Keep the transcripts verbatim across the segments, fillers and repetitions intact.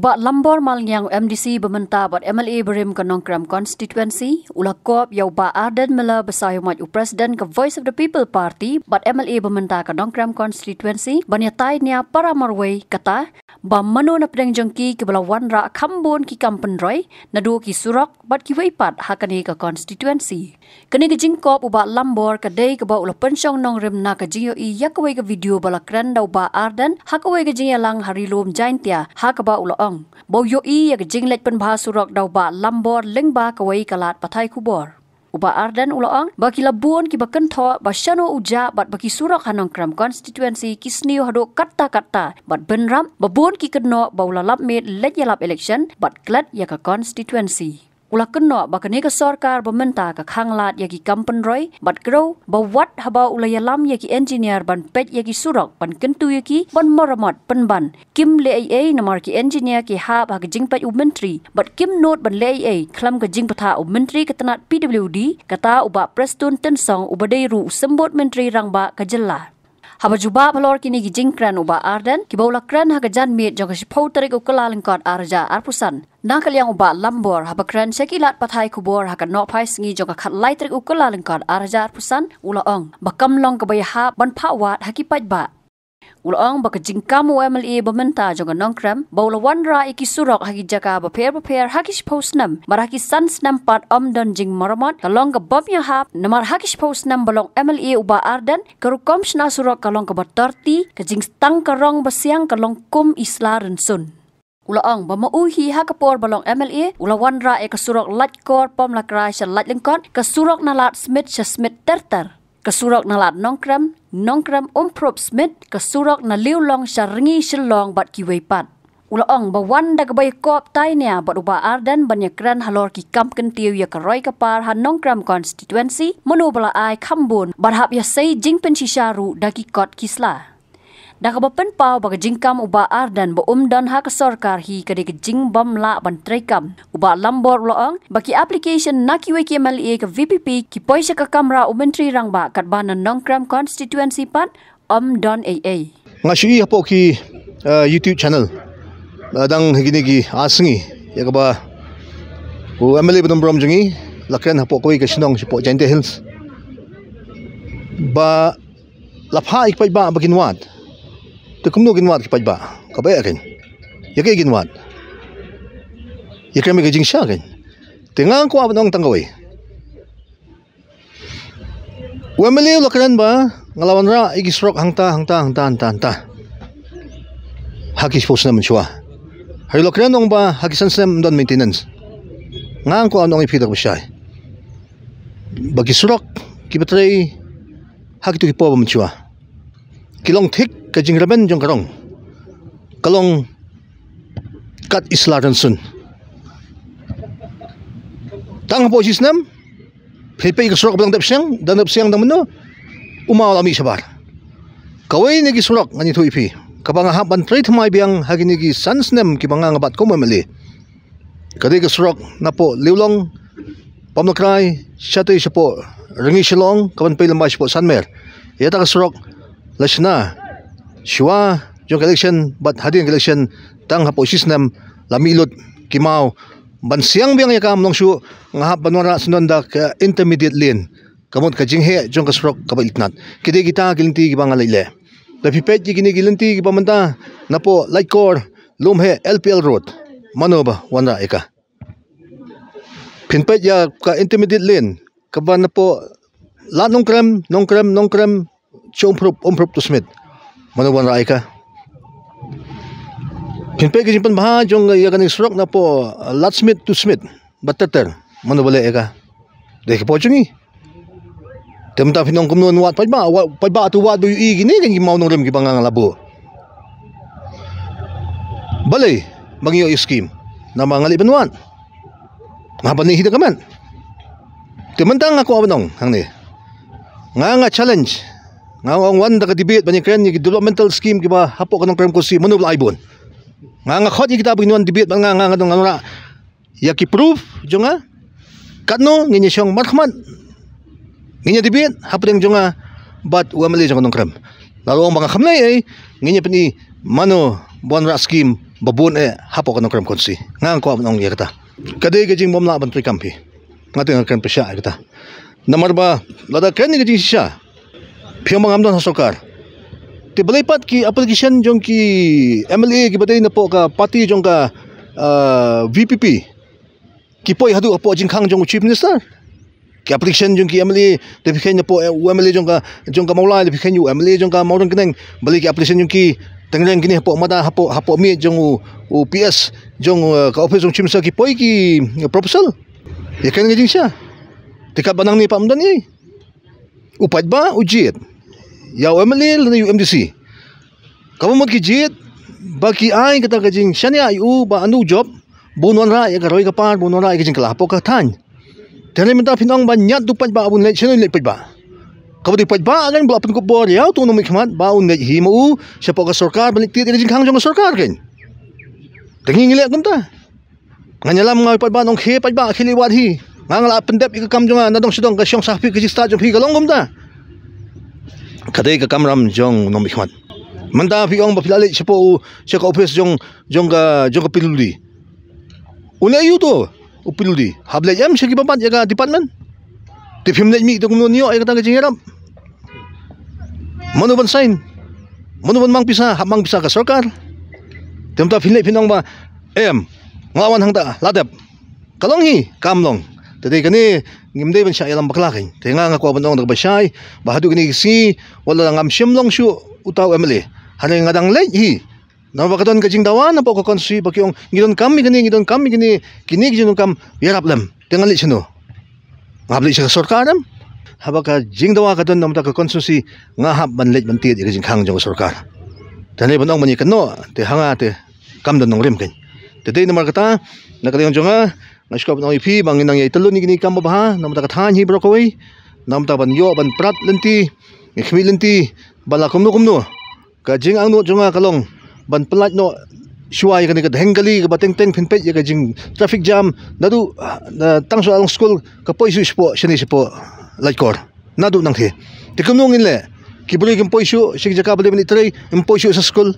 Bah Lambor Malngiang, MDC ba mynta bad MLA barim ka Nongkrem Constituency, u la kop ïa u Bah Ardent Miller Basaiawmoit, u President ka Voice of the People Party bad MLA ba mynta ka Nongkrem Constituency, ban ïatai nia para marwei, kata ba mano na pdeng jong ki kiba la wanrah kham bun ki kam pynroi, naduh ki surok bad kiwei pat ha kane ka constituency. Kane ka jingkop u Bah Lambor ka dei kaba u la pynshong nongrim na ka jingïohi ïa kawei ka video ba la kren da u Bah Ardent ha kawei ka jingïalang ha Ri Lum Jaintia, ha kaba u la ong ba u ïohi ïa ka jingleit pynbha surok da u Bah Lambor lyngba kawei ka lad pathai khubor. U Bah Ardent u la ong ba ki la bun kiba kynthoh ba shano u jah bad ba ki surok ha Nongkrem Constituency ki sniew haduh katta katta, bad bynrap ba bun ki kynnoh ba u la lap miet leit ïalap election bad klet ïa ka constituency. U la kynnoh ba kane ka sorkar ba mynta ka khanglad ïa ki kam pynroi, bad kyrpad ba wat haba u la ïalam ïa ki engineer ban peit ïa ki surok, ban kyntu ïa ki ban maramot pynban, kim leh ei ei namar ki engineer ki hap ha ka jingpeit u Myntri, bad kim nud ban leh ei ei khlem ka jingbthah u Myntri ka tnat PWD, kata u Bah Prestone Tynsong uba dei ruh u symbud Myntri Rangbah ka jylla. Haba jubab halor kine ki jingkren u Bah Ardent, kiba u la kren ha ka janmiet jong ka shiphew tarik u Kyllalyngkot arhajar arphew san, na ka liang u Bah Lambor haba kren sha ki lad pathai khubor ha ka nohphai sngi jong ka khatlai tarik u Kyllalyngkot arhajar arphew san, u la ong ba kam long kaba ïahap ban phah wad ha ki paidbah. U la ong ba ka jingkam u MLA ba mynta jong ka Nongkrem ba u la wanrah ïa ki surok ha ki jaka bapher bapher ha ki shiphew snem, bad ha ki san snem pat ym don jingmaramot, ka long kaba ym ïahap, namar ha ki shiphew snem ba long MLA u Bah Ardent, ka rukom shna surok ka long kaba torti, ka jingstang ka rong ba siang ka long kum i sla rynsun. U la ong ba ma u hi ha ka por ba long MLA u la wanrah ïa ka surok Laitkor Pomlakrai sha Laitlyngkot, ka surok na Lad Smit sha Smit ter ter, ka surok na Lad Nongkrem, Nongkrem Umphrup Smit, ka surok na Liulong sha Rngi Shillong bad kiwei pat. U la ong ba wan da kaba ïakop tai nia bad u Bah Ardent ban ïakren halor ki kam kyntiew ïa ka roi ka par ha Nongkrem Constituency, mano ba la ai kham bun, bad hap ïasei jingpynshisha ruh da ki kot ki sla. Da kaba pynpaw ba ka jingkam u Bah Ardent ba um don ha ka sorkar hi ka dei ka jingbymlah ban treikam, u Bah Lambor u la ong ba ki application na kiwei ki MLA ka VPP ki poi sha ka kamra u Myntri Rangbah katba na Nongkrem Constituency pat ym don ei ei. Nga shu ïohi hapoh ki, eh, YouTube channel, eh, dang ha kine ki ar sngi, ïa kaba u MLA ba don burom jong ngi la kren hapoh kawei ka shnong shapoh Jaintia Hills, ba la phah ïa ki paidbah ba kin wad. Te kumno kin wad ki paidbah? Kaba eh kein, ïa kaei kin wad? Ïa kren ïa ka jingshisha kein. Te nga kwah ban ong tang kawei. U MLA u la kren ba nga la wanrah ïa ki surok hangta, hangta, hangta, hangta, hangta ha ki shiphew snem mynshuwa. Hynrei u la kren ong ba ha ki san snem ym don maintenance. Nga kwah ban ong ïa phi da kaba shai ba ki surok kiba trei ha kito ki por ba mynshuwa ki long thik, ka jingrmen jong ka rong ka long kat i sla rynsun. Tang hapoh shi snem phi peit ka surok ba dang dep siang, dang dep siang dang mynno, u maw la mih shabar. Kawei na ki surok ngan ïathuh ïa phi kaba nga hap ban trei thymmai biang ha kine ki san snem kiba nga nga bat kum u MLA, ka dei ka surok napoh Liulong Pomlakrai shatei shapoh Rngi Shillong kaban pei lem bad shapoh Sanmer. Ïa kata ka surok la shna shuwa jong ka election bad hadien ka election, tang hapoh shi snem la mih lut. Ki maw ban siang biang ïa ka, ym long shuh, nga hap ban wanrah syndon da ka intermediate lane, ka mut ka jingheh jong ka surok kaba itynnad. Ki dei kita ki lynti kiba nga leit leh. Lada phi peit ïa kine ki lynti kiba mynta napoh Laitkor Lumheh LPL Road, mano ba wanrah ïa ka? Phin peit ïa ka intermediate lane kaba napoh Lad Nongkrem, Nongkrem, Nongkrem sha Umphrup, Umphrup to Smit, mano ba wanrah ïa ka? Phin peit ka jingpynbha jong ïa kane ka surok napoh, uh, Lad Smit to Smit bad ter ter, mano ba leh ïa ka? Dei ka por jong ngi. Te mynta phin ong kumno yn wad paidbah, wad paidbah, to wad ba ïohi kine kein ki maw nongrim kiba nga nga la buh. Balei ba ngi ïoh ïa skim? Namar nga leh ban wad, nga ban ïohi da ka met. Te mynta nga kwah ban ong hangne, nga nga challenge, nga ong wan da ka debate ban ïakren ïa ki developmental scheme kiba hapoh ka Nongkrem Constituency, mano ba la ai bun. Nga nga khot ïa kita ba kin wan debate bad nga, nga nga dang wanrah ïa ki proof jong nga. Katno ngin ïa shong markhmat, ngin ïa debate hapdeng jong nga bad u MLA jong ka Nongkrem. Lada u ong ba nga kham leh ei ei, ngin ïa pyni mano ba wanrah skim ba bun eh hapoh ka Nongkrem constituency. Nga kwah ban ong ïa kata. Ka dei ka jingbymlah ban treikam phi. Nga te nga kren pyrshah ïa kata. Namar ba lada kren ïa ka jingshisha, phi ong ba ngam don ha sorkar. Te balei pat ki application jong ki M L A kiba dei napoh ka party jong ka, ah, V P P ki poi haduh hapoh jingkhang jong u Chief Minister. Ki application jong ki M L A da phi kheiñ hapoh, eh, u M L A jong ka, jong ka Mawlai, da phi kheiñ u M L A jong ka Mawryngkneng. Balei ki application jong ki teng reng kine hapoh mada, hapoh, hapoh miej jong u, u P S jong, eh, ka office jong Chief Minister ki poi ki, eh, proposal. Ïa kane ka jingshisha. Te katba nangne pat ym don ei. U paidbah u jied ïa u M L A lane ïa u M D C. Kaba mut ki jied ba ki ai kata ka jingshaniah ïa u ba un jop, ba un wanrah ïa ka roi ka par, ba un wanrah ïa ka jingkylla hapoh ka thaiñ. Te hynrei mynta phin ong ba ñiad u paidbah, ba un leit, shano un leit paidbah? Kaba dei paidbah kan ba la pynkup bor ïa uto u nongmihkhmat ba un leit hi ma u shapoh ka sorkar, ba leit tied ïa ka jingkhang jong ka sorkar kan. Te ngi ngi leh kumta. Ngan ïalam, nga ïa paidbah, nongkhie paidbah, khie leit wad hi. Nga nga la pyndep ïa ka kam jong nga na dong sha dong, ka shong sha phi, ka jingstad jong phi ka long kumta. Ka dei ka kamram jong u nongmihkhmat. Mynta phi ong ba phi la leit shapoh u, sha ka office jong, jong ka, jong ka P W D. U leit aïu uto u P W D? Hap leit em sha kiba bat ïa ka department? Te phim leit mih te kumno un ïoh ïa kata ka jingïarap? Mano ban sign? Mano ban mang pisa? Hap mang pisa ka sorkar. Te mynta phin leit phin ong ba, em, nga wan hangta, la dep. Ka long hi, kam long. Te dei kane ngim dei ban shah ïalam bakla kan. Te nga nga kwah ban ong da kaba shai ba haduh kine ki sngi, wat la ngam shym long shuh uta u M L A, hynrei nga dang leit hi. Namar ba ka don ka jingdawa napoh ka constituency ba ki ong ngi donkam ïa kine, ngi donkam ïa kine, kine ki jingdonkam, ïarap lem. Te ngan leit shano? Nga hap leit sha ka sorkar em? Haba ka jingdawa ka don na bynta ka constituency, nga hap ban leit ban tied ïa ka jingkhang jong ka sorkar. Te hynrei ban ong ban ïakynnoh, te ha nga te kam don nongrim kan. Te dei namar kata, na ka liang jong nga, nga sngewbha ban ong ïa phi ba ngin nang ïai tylli ïa kine ki kam babha na bynta ka thaiñ hi baroh kawei, na bynta ban ïoh ban prat lynti, ngi khmih lynti ba la kumno kumno. Ka jingangnud jong nga ka long ban pynlait noh shuwa ïa kane ka dheng kali kaba teng teng phin peit ïa ka jing traffic jam naduh, ah, na tang shuwa long skul ka poi shuh shapoh shane shapoh Laitkor. Naduh nangtei te kumno ngin leh? Ki briew kim poi shuh sha ki jaka ba dei ban ïatrei, kim poi shuh sha skul,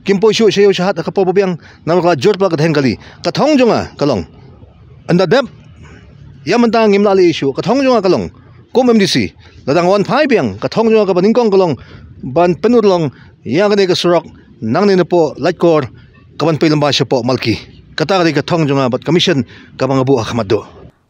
kim poi shuh sha ïew sha hat ha ka por ba biang namar ka la jur palat ka dheng kali. Ka thong jong nga ka long, ynda dep ïa mynta ngim lah leh shuh, ka thong jong nga ka long kum M D C, lada nga wan phai biang, ka thong jong nga kaba nyngkong ka long ban pynurlong ïa kane ka surok nangne napoh Laitkor kaban poi lyngba shapoh Malki. Kata ka dei ka thong jong nga bad ka mission kaba nga buh ha khmat duh.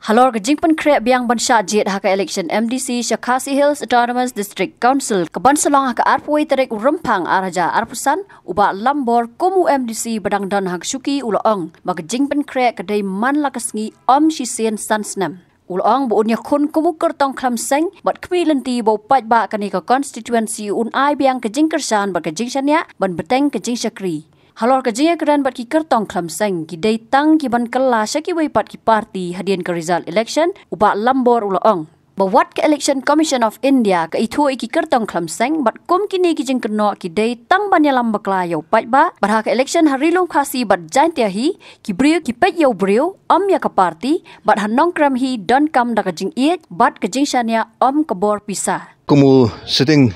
Halor ka jingpynkhreh biang ban shah jied ha ka election M D C sha Khasi Hills Autonomous District Council kaban sa long ha ka arphew wei tarik u Rymphang ar hajar arphew san, u Bah Lambor kum u M D C ba dang don ha ka shuki u la ong ba ka jingpynkhreh ka dei man la ka sngi, ym shisien san snem. U la ong ba un ïakhun kum u kyrtong khlem seng bad khmih lynti ba u paidbah kane ka constituency un ai biang ka jingkyrshan bad ka jingshaniah ban bteng ka jingshakri. Halor ka jingïakren bad ki kyrtong khlem seng, ki dei tang ki ban kylla sha kiwei pat ki party hadien ka result election, u Bah Lambor u la ong ba wat ka Election Commission of India ka ithuh ïa ki kyrtong khlem seng bad kum kine ki jingkynnoh ki dei tang ban ïalam bakla ïa u paidbah, bad ha ka election ha Ri Lum Khasi bad Jaintia hi, ki briew ki peit ïa u briew, ym ïa ka party, bad ha Nongkrem hi donkam da ka jingïeit bad ka jingshaniah, ym ka bor pisa. Kum u sitting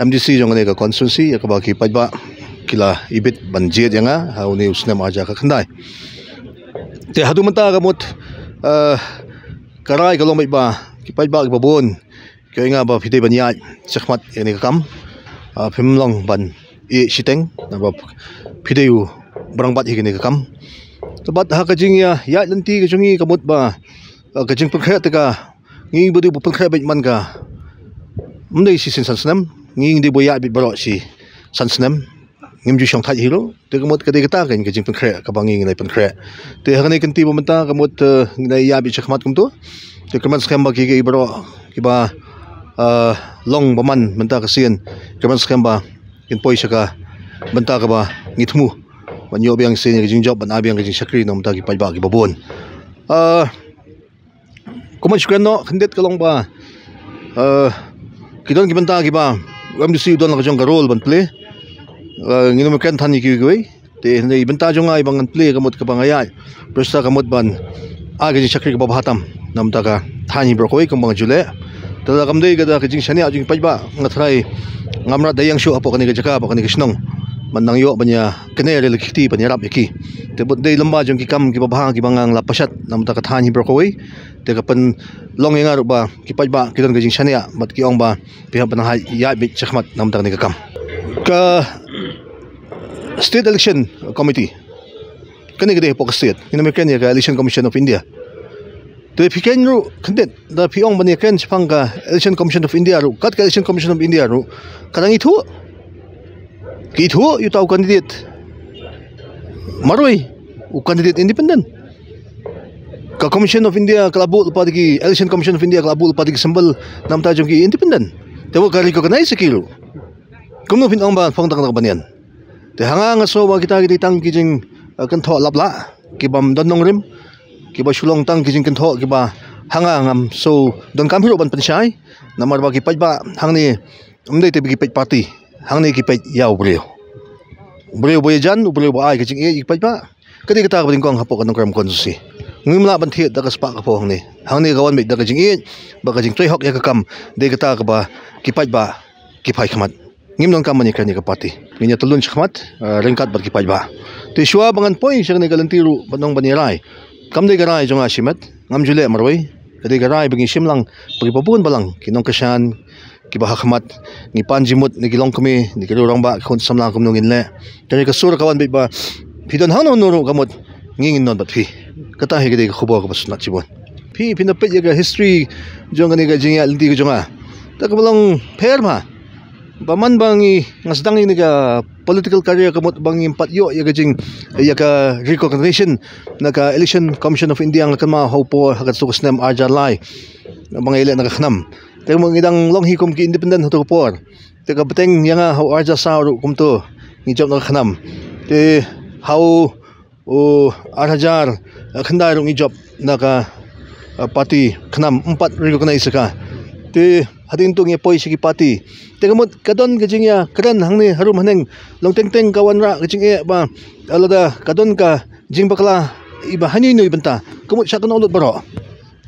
M D C jong kane ka constituency ïa kaba ki paidbah ki la ibit ban jied ïa nga ha une u snem ar hajar khyndai. Te haduh mynta ka mut, eh, ka rai ka long beit ba ki paidbah kiba bun ki ong ïa nga ba phi dei ban ïaid shakhmat ïa kane ka kam. Ah, phim long ban ïeh shiteng, naba phi dei u ba rangbah ïa kane ka kam. Te bad ha ka jingïa, ïaid lynti ka jong ngi ka mut ba, ah, ka jingpynkhreh te ka, ngi ba dei ba pynkylla beit man ka, ym dei shisien san snem, ngi dei ba ïaid beit baroh shi san snem. Ngim ju shong thait hi ruh, te ka mut ka dei kata ka jingpynkhreh kaba ngi ngi la pynkhreh. Te ha kane ka kynti ba mynta ka mut, eh, ngi la ïaid beit shakhmat kumto. Te kyrmen skhem ba ki, ki baroh kiba, eh, long bymman mynta ka sien, kyrmen skhem ba kin poi sha ka bynta kaba ngi thmu ban ïoh biang sien ka jingjop, ban ai biang ka jingshakri na bynta ki paidbah kiba bun. Eh, Kumba shu kren noh khyndiat ka long ba, eh, ki don ki bynta kiba u M D C u don la ka jong ka role ban plie. Eh, ngin ym kren than ïa kiwei kiwei. Te hynrei bynta jong nga iba ngan plie ka mut kaba nga ïaid, pyrsa ka mut ban ai ka jingshakri kaba bha tam na bynta ka thaiñ hi baroh kawei kumba nga ju leh. Te lada kam dei ka da ka jingshaniah jong ki paidbah, nga tharai ngam rat da ïeng shuh hapoh kane ka jaka, hapoh kane ka shnong. Ban nang ïoh ban ïa kane re la ki kti ban ïarap ïa ki. Te bad dei lem bad jong ki kam kiba bha kiba nga la pynshad namar ka thaiñ hi baroh kawei. Te ka pynlong ïa nga ruh ba ki paidbah ki don ka jingshaniah bad ki ong ba phi hap ban ïaid beit shakhmat namar kane ka kam. Ka State Election Committee, kane ka dei hapoh ka state, ngin ym ïakren ïa ka Election Commission of India. Te phi kren ruh khyndiat da phi ong ban ïakren shaphang ka Election Commission of India ruh, kat ka Election Commission of India ruh ka dang ithuh, ki ithuh ïa uta u candidate marwei, u candidate independent. Ka Commission of India ka la buh lypa da ki, Election Commission of India ka la buh lypa da ki symbol namar jong ki independent. Te wat ka recognize ïa ki ruh. Kumno phin ong ba phong tang tang ban ïan. Te ha nga nga sngew ba kita ki dei tang ki jing, eh, kynthoh lap lah, ki bym don nongrim, kiba shu long tang ki jingkynthoh kiba ha nga ngam sngew donkam hi ruh ban pynshai. Namar ba ki paidbah hangne ym dei te ba ki peit party, hangne ki peit ïa u briew. U briew ba ïajan, u briew ba ai ka jingïeit ïa ki paidbah. Ka dei kata kaba nyngkong hapoh ka Nongkrem constituency. Ngim lah ban thied da ka spah ka phew hangne. Hangne ka wan beit da ka jingïeit bad ka jingtrei hok ïa ka kam. Dei kata kaba ki paidbah ki phai khmat. Ngim donkam ban ïakren ïa ka party. Ngin ïa tylluid shakhmat, eh, ryngkat bad ki paidbah. Te shuwa ba ngan poi sha kane ka lynti ruh ban ong ban ïa rai, kam dei ka rai jong nga shimet. Ngam ju leh marwei. Ka dei ka rai ba ngi shim lang bad kiba bun balang, ki nongkyrshan kiba ha khmat. Ngi pan jingmut na ki longkmie, na ki rangbah, ki khun samla kumno ngin leh. Te ka sur ka wan beit ba phi don hangno hangno ruh ka mut ngi ngin don bad phi. Kata hi ka dei ka khubor kaba sngewtynnat shibun. Phi, phin da peit ïa ka history jong kane ka jingïaid lynti ka jong nga. Te kaba long pher bha. Ba man ba ngi, nga sdang ïa kane ka political career ka mut ba ngim pat ïoh ïa ka jing, ïa ka recognition na ka Election Commission of India, nga kynmaw ha u por ha kato ka snem ar hajar lai ba nga ïaleh na ka KHNAM. Te ka mut ngi dang long hi kum ki independent ha kato ka por. Te ka bteng ïa nga ha u ar hajar saw ruh kumto ngi jop na ka KHNAM. Te ha u u ar hajar, eh, khyndai ruh ngi jop na ka, eh, party KHNAM, ym pat recognize ïa ka. Te hadien to ngi poi sha ki party. Te ka mut ka don ka jingïakren hangne harum haneng. Long teng teng ka wanrah ka jingeh ba, eh, lada ka don ka jingbakla iba ha ino ino i bynta, ka mut shah kynnoh lut baroh.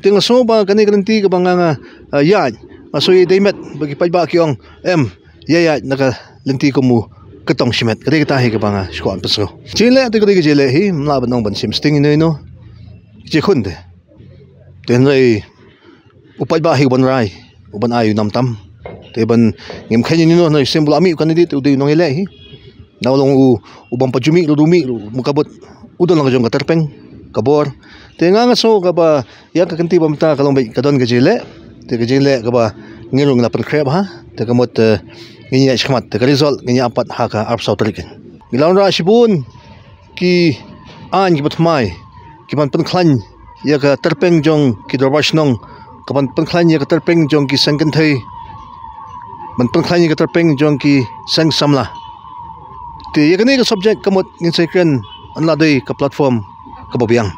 Te nga sngew ba kane ka lynti kaba nga, nga, eh, ïaid, nga sngew ïa dei met ba ki paidbah ki ong, em, ïa ïaid na ka lynti kum u kyrtong shimet. Ka dei kata hi kaba nga shu kwah ban pynsngew. Jingïaleh te ka dei ka jingïaleh hi, ym lah ban ong ban shim sting ino ino. Ki jingkhun te. Te hynrei u paidbah hi u ban rai, u ban ai u nam tam. Te ban ngim kheiñ ino ino, hynrei shisien ba u la mih u candidate u dei u nongïaleh hi. Nga long u, u bym pat ju mih ruh, ruh mih ruh, mut ka mut u don la ka jong ka tyrpeng, ka bor. Te nga nga sngew kaba ïa ka kynti ba mynta ka long beit ka don ka jingïaleh. Te ka jingïaleh kaba ngi ruh ngi la pynkhreh bha. Te ka mut, eh, ngin ïaid shakhmat, te ka result ngin ïa ap pat ha ka arphew saw tarik. Ngi la wanrah shibun ki aiñ kiba thymmai, ki ban pynkhlaiñ ïa ka tyrpeng jong ki dorbar shnong, ka ban pynkhlaiñ ïa ka tyrpeng jong ki seng kynthei, ban pynkhlaiñ ïa ka tyrpeng jong ki seng samla. Te ïa kane ka subject ka mut ngin sa ïakren ynda la dei ka platform kaba biang.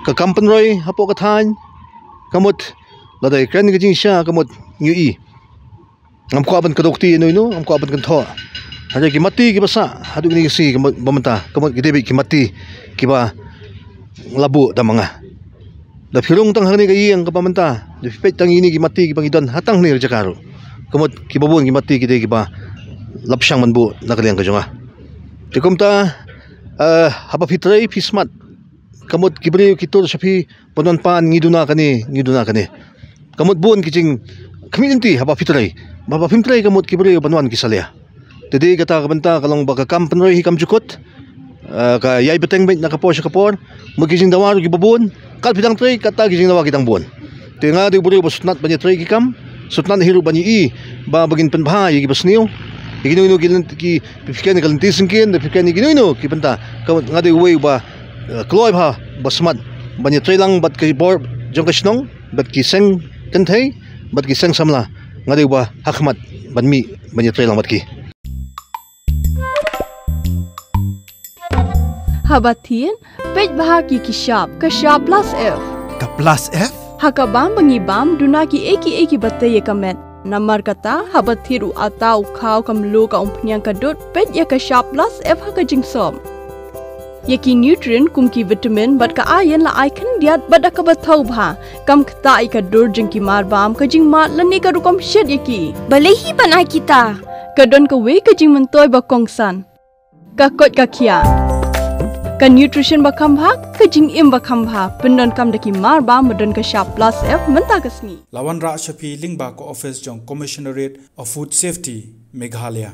Ka kam pynroi hapoh ka thaiñ ka mut, lada ïakren ka jingshisha ka mut ngi ïohi. Ngam kwah ban kdew kti ino ino, ngam kwah ban kynthoh. Hynrei ki matti kiba sah haduh kine ki sngi kiba mynta, ka mut ki dei beit ki matti kiba la buh da ma nga. Da phi rung tang hangne ka ïing kaba mynta, da phi peit tang ine ki matti kiba ngi don ha tang hangne ka jaka ruh, ka mut kiba bun ki matti ki dei kiba la pyrshang ban buh na ka liang ka jong nga. Te kumta, eh, haba phi trei phi smat. Ka mut ki briew ki tur sha phi ban wan pan, ngi duna kane, ngi duna kane. Ka mut bun ki jingkhmih lynti haba phi trei. Ba haba phim trei ka mut ki briew ban wan ki salia. Te dei kata ka bynta ka long ba ka kam pynroi hi kam ju kut. Eh, ka ïai bteng beit na ka por sha ka por. Mut ki jingdawa ruh kiba bun. Kat phi dang trei kata ki jingdawa ki dang bun. Te nga dei u briew ba sngewtynnat ban ïatrei ki kam, sngewtynnat hi ruh ban ïohi ba, ba ngin pynbha ïa kiba sniew. Ïa kino kino ki lynti, ki, phi kren ïa ka lynti syngkien, phi kren ïa kino kino ki bynta. Ka, nga dei uwei uba, eh, kloi bha, ba smat ban ïatrei lang bad ki bor jong ka shnong, bad ki seng kynthei, bad ki seng samla. Nga dei uba ha khmat ban mih ban ïatrei lang bad ki. Haba thied, peit bha ki ki shap, ka shap plus F. Ka plus F? Ha ka bam ba ngi bam, duna kiei kiei kiba tei ïa ka met. Namar kata, haba thied u atta, u khaw, ka mluh, ka umphniang, ka dud, peit ïa ka shap plus F ha ka jingsop. Ïa ki nutrient kum ki vitamin bad ka iron la ai khyndiat bad da kaba thaw bha. Kam ktah ïa ka dur jong ki mar bam, ka jingmad lane ka rukom shet ïa ki. Balei hi ban ai kita? Ka don kawei ka jingmyntoi ba kongsan. Ka koit ka khiah. Ka nutrition ba kham bha, ka jingim ba kham bha. Pyndonkam da ki mar ba ma don ka shap plus F mynta ka sngi. La wanrah sha phi lyngba ka office jong Commissionerate of Food Safety, Meghalaya.